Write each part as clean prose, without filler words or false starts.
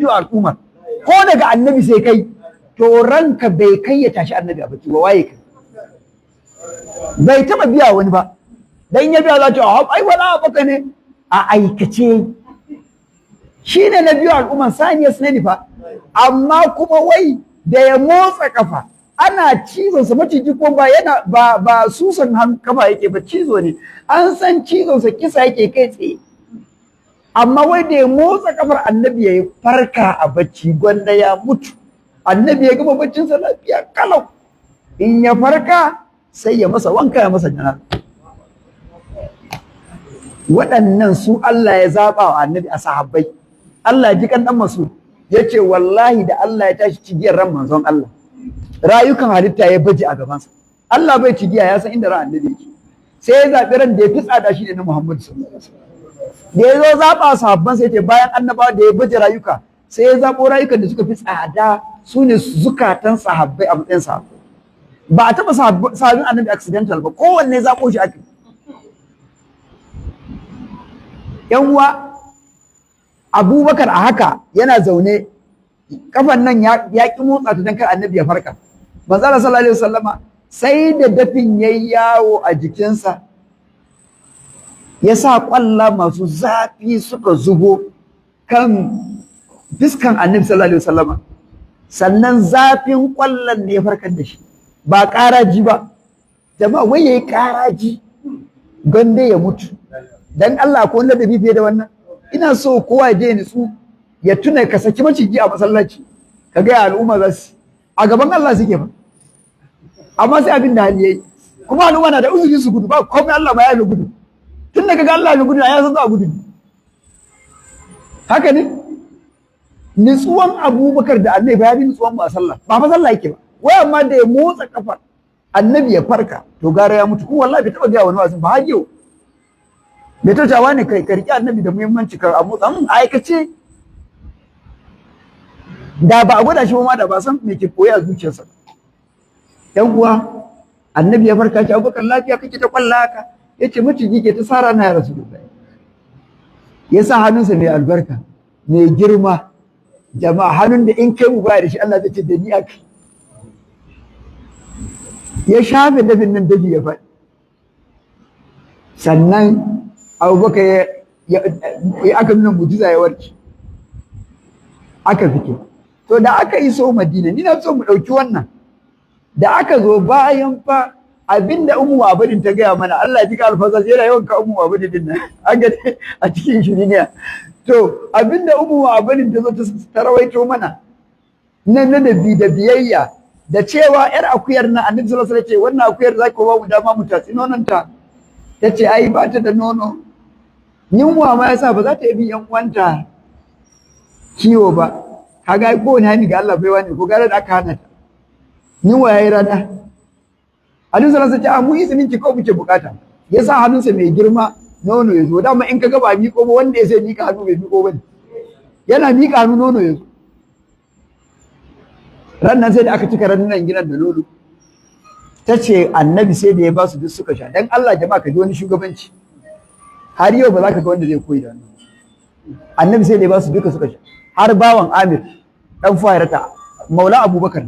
biyu a al'umma, ko daga annabi sai kai, to ranka bai kai ya tashi annabi a bacci ba. Waye kai? Bai taba biya wani ba. Dan ya biya za ta, ai wala baka ne. A aikace shi ne na biyu al'umman, saniya sunani fa. Amma kuma wai da ya motsa kafa ana cizon sa, maciji ko ba yana ba susan kafa yake ba, cizo ne. An san cizon sa kisa yake kai tsaye. Amma wai da ya motsa kafar annabi ya farka a bacci, gwanda ya mutu. Annabi ya gama baccin sa lafiya kalau, in ya farka sai ya masa wanka, ya masa janaza. Waɗannan su Allah ya zaba wa annabi a sahabbai. Allah ji kan dan masu yace, wallahi da Allah ya tashi cigiyar ran manzon Allah, rayukan halitta ya baje a gabansa. Allah bai cigiya, ya san inda ran annabi yake, sai ya zaɓi ran da ya fi tsada, shi ne na Muhammadu sallallahu alaihi wasallam. Da ya zo zaɓa sahabban, sai ce bayan annabawa da ya baje rayuka, sai ya zaɓo rayukan da suka fi tsada, su ne zukatan sahabbai a matsayin sahabbai. Ba a taɓa sahabin annabi accidental ba, kowanne zaɓo shi aka. Yan uwa, Abubakar a haka yana zaune, kafan nan ya ƙi motsa ta don kar annabi ya farka. Manzo Allah sallallahu alaihi wasallama sai da dafin yayi yawo a jikinsa, ya sa ƙwalla masu zafi suka zubo kan fiskan annabi sallallahu alaihi wasallama, sannan zafin ƙwallon ne ya farkar da shi, ba ƙaraji ba. Jama'a, wai yayi ƙaraji gande ya mutu. Dan Allah, ko wanda da fiye da wannan? Ina so kowa ya je ya nutsu ya tuna, ka saki maciji a masallaci ka ga al'umma za su a gaban Allah suke fa. Amma sai abin da hali yayi kuma al'umma na da uzuri su gudu, ba komai. Allah ma ya fi gudu. Tun da kaga Allah ya gudu, ya san za a gudu. Haka ne nutsuwan Abubakar da annabi ya bi nutsuwan mu a sallah. Ba fa sallah yake ba wai, amma da ya motsa kafar annabi ya farka, to gara ya mutu. Kuma wallahi bai taba gaya wani wasin ba har yau. Bai ta cewa ne kai karki annabi da muhimmanci ka a motsa mun aikace. Da ba a gwada shi ba ma, da ba san me ke koyi a zuciyarsa. Yan uwa, annabi ya farka shi, "Abubakar, lafiya kake ta kwalla haka?" Yace, "Maciji ke ta sara na, ya Rasulullahi." Ya sa hannunsa mai albarka, mai girma. Jama'a, hannun da in kai mu baya da shi, Allah zai ce da ni aka. Ya shafe dafin nan, dafi ya faɗi. Sannan Abubakar ya aka nuna mujiza, ya warke, aka fito. To, da aka iso Madina, ni na so mu ɗauki wannan. Da aka zo, bayan fa abinda Ummu Abadin ta gaya mana, Allah ya ji ka alfasa, yana yawan ka Ummu Abadin din nan an ga a cikin shiriniya. To, abinda Ummu Abadin ta zo ta rawaito mana na ladabi da biyayya da cewa yar akuyar nan, annabi sallallahu alaihi wasallam ce, "Wannan akuyar za ku ba mu dama mu tatsi nonon ta?" Ta ce, "Ai ba ta da nono, yunwa ma yasa ba za ta yi yan uwanta kiwo ba." Kaga ai kowane hani ga Allah baiwa ne, ko gara da aka hana ta, yunwa yayi rana. Annabi sallallahu alaihi wasallam ce, "Mu izinin ki kawai muke bukata." Ya sa hannunsa mai girma, nono ya zo. Dama in kaga ba miƙo ba, wanda ya sai miƙa hannu bai miƙo ba ne. Yana miƙa hannu, nono ya zo. Ran nan sai da aka cika rannunan gidan da nono. Ta ce annabi sai da ya ba su duk suka sha. Dan Allah jama'a, ka ji wani shugabanci, har yau ba za ka ga wanda zai koyi da wannan. Annabi sai da ya ba su duka suka sha, har bawan Amir dan Fuhairata, maula Abubakar.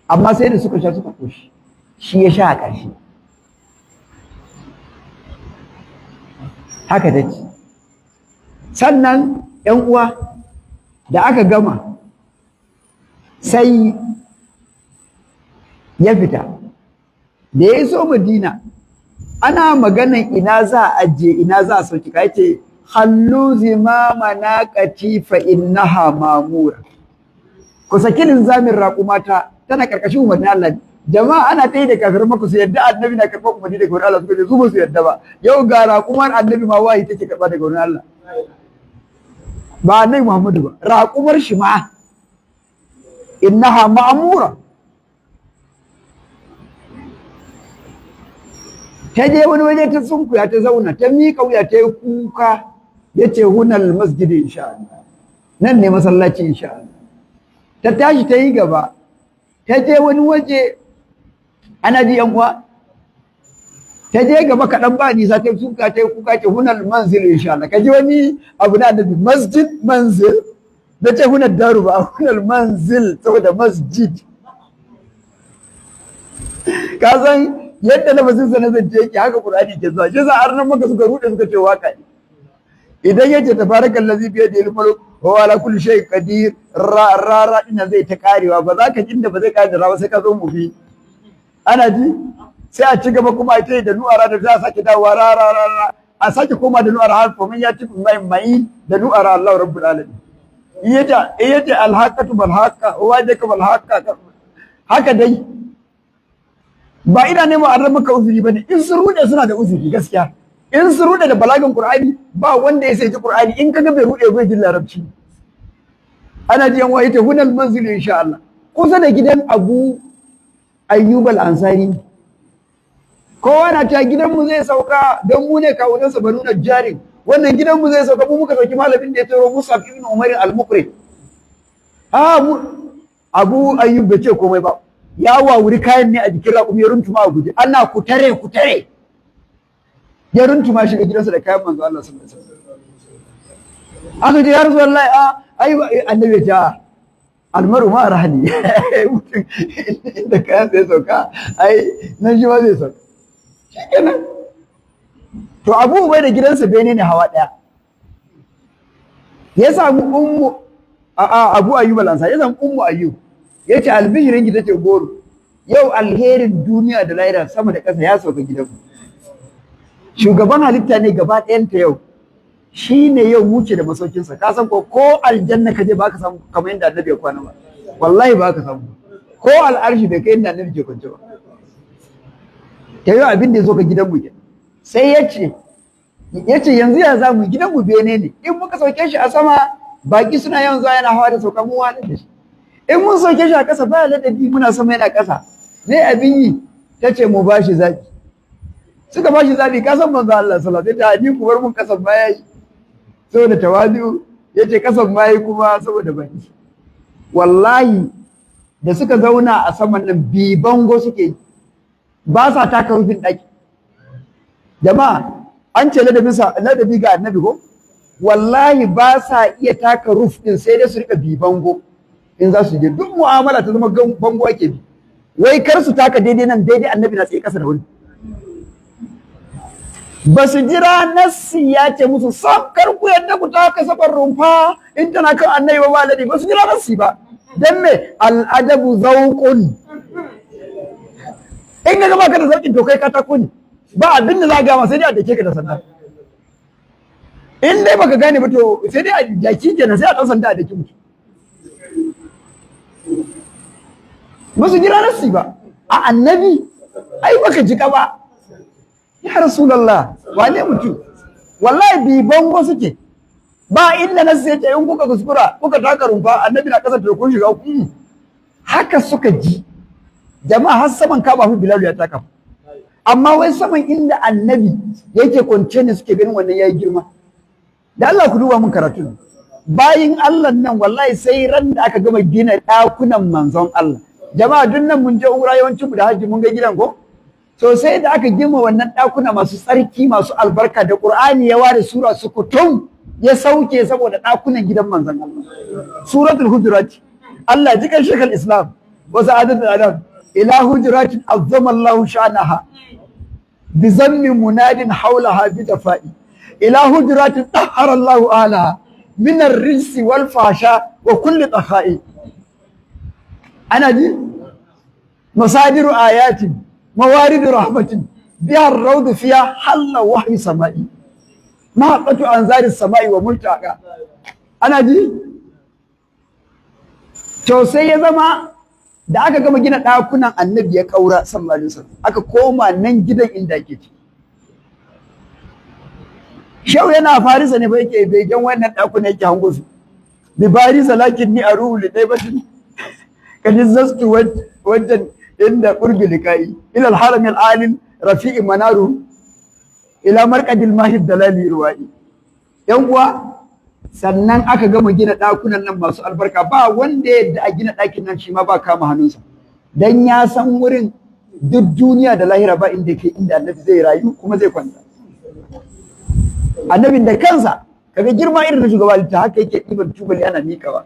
Amma sai da suka sha suka koshi, shi ya sha a ƙarshe. Haka ta ce. Sannan ‘yan uwa, da aka gama, sai ya fita. Da ya iso Madina, ana maganan ina za a ajiye, ina za a sauki ka, ce, "Hallu zimama naqati fa innaha mamura." Ku saki linzamin raƙumata, tana ƙarƙashin umarnin Allah. Jama'a, ana ta yi da kafirin maka su yadda annabi na karɓar umarni daga wurin Allah, suka ce su ba su yadda ba. Yau ga raƙumar annabi ma wahayi take karɓa daga wurin Allah. Ba annabi Muhammadu ba, raƙumar shi ma innaha ma'mura. Ta je wani waje, ta sunkuya, ta zauna, ta miƙa wuya, ta yi kuka. Ya ce, "Hunal masjidi insha Allah, nan ne masallaci insha Allah." Ta tashi ta yi gaba, ta je wani waje. Ana ji, yan uwa? Ta je gaba kaɗan ba nisa, ta sunkuya, ta yi kuka, ce, "Hunal manzil insha Allah." Ka ji wani abu na annabi, masjid, manzil, Na ce hunar daru ba, hunar manzil, saboda masjid. Ka san yadda lafazin sa na zance yake, haka Qur'ani ke zuwa. Shi yasa har nan maka suka rude, suka ce waka ne. Idan yace tabarakal ladzi bi yadihi al-mulk wa huwa ala kulli shay'in qadir, ra ra ra ina zai ta karewa, ba za ka ji inda ba zai kare da ra ba, sai ka zo mu bi. Ana ji, sai a ci gaba kuma a ta da nu'ara, da za a sake dawowa ra ra ra ra, a sake koma da nu'ara har fa man ya ci mai mai da nu'ara. Allah rabbul alamin yace yace alhaqatu bal haqa wa daka bal haqa. Haka dai ba ina neman an maka uzuri bane. In sun rude, suna da uzuri gaskiya. In sun rude da balagan Qur'ani, ba wanda ya sai ji Qur'ani. In kaga bai rude, bai jin Larabci. Ana ji yan waye ta hunal manzil insha Allah, kusa da gidan Abu Ayyub al-Ansari. Kowa na ta gidanmu zai sauka don mu ne kawunansa Banu Najjarin. Wannan gidanmu zai sauka, mu muka sauki malamin da ya taro Mus'ab ibn Umar al-Muqri. Ah, mu Abu Ayyub bai ce komai ba, ya wawuri kayan ne a jikin raƙumi, ya runtuma a guje, ana kutare kutare, ya runtuma shiga gidansa da kayan manzo Allah sallallahu alaihi wasallam. Aka ce, ya Rasulullahi, a ai annabi ya ce, almaru ma rahani, mutum inda kayan zai sauka, ai nan shi ma zai sauka. Shikenan. To, Abu Ubai da gidansa bene ne hawa ɗaya. Ya samu Ummu a Abu Ayyub al-Ansari, ya samu Ummu Ayyub, ya ce, albishirin ki. Tace, goro. Yau alherin duniya da lahira, sama da ƙasa ya sauka gidanmu. Shugaban halitta ne gaba ɗayanta, yau shi ne yau muke da masaukinsa. Ka san ko ko aljanna ka je, ba ka samu kamar yadda annabi ya kwana ba. Wallahi ba ka samu. Ko al'arshi bai kai inda annabi ke kwance ba. Ta yau abin da ya zo ka gidanmu ke. Sai ya ce, yanzu ya za mu? Gidanmu bene ne. In muka sauke shi a sama, baki suna yawan zuwa, yana hawa da sauka, mu wani da shi. In mun sauke shi a ƙasa, baya ladabi, muna sama yana ƙasa. Ne abin yi? Ta ce, mu ba shi zaɓi. Suka ba shi zaɓi. Ka san manzo Allah sallallahu alaihi wasallam, ni ku bar mun ƙasan baya yi saboda tawazu. Ya ce ƙasan baya kuma saboda baki. Wallahi da suka zauna a saman nan, bi bango suke, ba sa taka rufin ɗaki. Jama'a, an ce ladabi ga annabi ko? Wallahi ba sa iya taka roof din, sai dai su rika bi bango in za su je. Duk mu'amala ta zama bango ake bi, wai kar su taka daidai nan, daidai annabi na tsaye kasa da wuri. Ba su jira nassi ya ce musu sam kar ku yadda ku taka saman rumfa in tana kan annabi ba, ladabi ba. Su jira nassi ba. Dan me? Al'adabu zawqun. In ga baka da zauƙin, to kai katako ne, ba abin da za ga ma, sai dai a dake ka da sanda. In dai baka gane ba, to sai dai a jaki kenan, sai a ɗan sanda a daki mutum. Ba su jira nassi ba. A annabi ai baka jika ba, ya Rasulallah, wane mutum? Wallahi bi bango suke, ba inda nassi ya ce in kuka kuskura kuka taka rumfa annabi na kasar, to kun shiga. Haka suka ji. Jama'a, har saman Kaba fi Bilal ya taka, amma wai saman inda annabi yake kwance ne suke ganin wannan yayi girma. Da Allah ku duba mun karatu. Bayin Allah nan, wallahi sai ran da aka gama gina ɗakunan manzon Allah. Jama'a, duk nan mun je umra yawancin mu da hajji, mun ga gidan ko? To, sai da aka gima wannan ɗakuna masu tsarki, masu albarka, da Qur'ani ya ware sura sukutum ya sauke saboda ɗakunan gidan manzon Allah, Suratul Hujurat. Allah ji kan Shekul Islam wa sa'adatul adam. Ila hujuratin azzama Allah sha'naha bi zammi munadin hawlaha bi dafa'i, ila hujuratin tahhara Allah ahliha min ar-rijsi wal fahsha wa kulli takha'i. Ana ji, masadiru ayatin, mawaridu rahmatin, biha ar-rawd, fiha halla wahyi sama'i, mahaqqatu anzari samai wa multaqa. Ana ji, to sai ya zama da aka gama gina ɗakunan annabi, ya ƙaura sallallahu alaihi wasallam, aka koma nan gidan inda ake ci. Shau yana Farisa ne fa yake begen wannan ɗakunan, yake hango su. Bi Farisa lakin ni aruhu li daibatin kad zastu wajen inda qurbi liqai, ila al-haram al-alim rafi'i manaru, ila marqadil mahid dalali ruwa'i. Yan uwa, sannan aka gama gina ɗakunan nan masu albarka. Ba wanda yadda a gina ɗakin nan shi ma ba kama hannunsa, dan ya san wurin duk duniya da lahira ba inda ke inda annabi zai rayu kuma zai kwanta. Annabin da kansa, kaga girma irin na shugaba ta, haka yake ɗiban tubali ana miƙawa.